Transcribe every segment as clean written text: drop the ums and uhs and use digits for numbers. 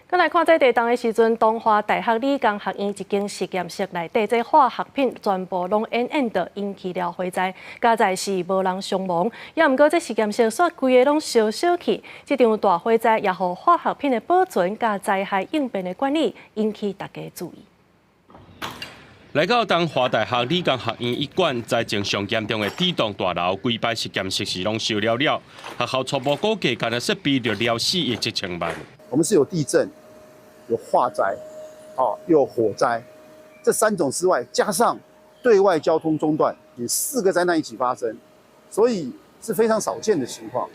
閣來看這地動的時陣，東華大學理工學院一間實驗室內底這化學品全部攏煙煙的，引起了火災，佳哉是無人傷亡。也毋過這實驗室煞規个攏燒燒去，這場大火災也予化學品的保存佮災害應變的管理引起大家注意。來到東華大學理工學院一館，災情上嚴重的這棟大樓，規排實驗室是攏燒了了。學校初步估計，干焦設備就了4億7千萬。我們是有地震，有化災，哦，又有火災，這三種之外，加上對外交通中斷，有四個災難一起發生，所以是非常少見的情況。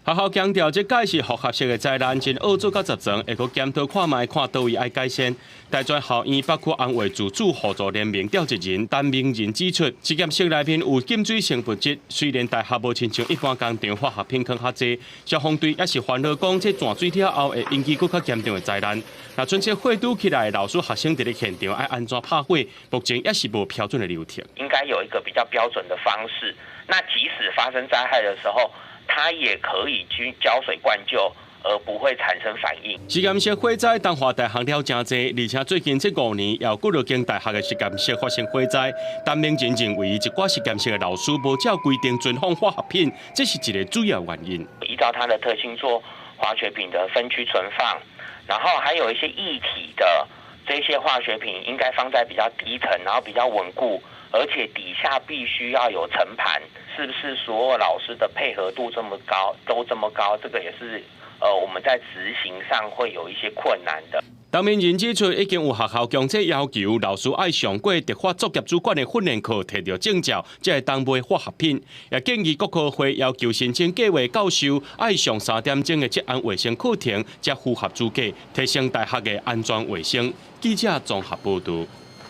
學校強調，這擺是複合式的災難，真惡做甲十全，會閣檢討看覓，看佗位愛改善。大專校院北區安衛自主互助聯盟召集人陳明仁指出，實驗室內面有禁水性物質，雖然大學無親像一般工廠化學品囥較濟，消防隊也是煩惱講，這泉水了後會引起閣較嚴重的災難。若準這火拄起來，老師學生佇咧現場愛按怎拍火，目前也是無標準的流程。應該有一個比較標準的方式，那即使發生災害的時候，它也可以去澆水灌救，而不會產生反應。實驗室火災，東華大學了誠濟，而且最近這5年，也有幾落間大學的實驗室發生火災。陳明仁認為，一寡實驗室的老師無照規定存放化學品，這是一個主要原因。依照它的特性做化學品的分區存放，然後還有一些液體的這些化學品應該放在比較低層，然後比較穩固，而且底下必須要有盛盤。是不是所有老師的配合度這麼高，都這麼高？這個也是我們在執行上會有一些困難的。陳明仁指出，已經有學校強制要求老師愛上過特化作業主管的訓練課，提著證照，才會當賣化學品。也建議國科會要求申請計劃教授愛上3點鐘的職安衛生課程，才符合資格，提升大學的安全衛生。記者綜合報導。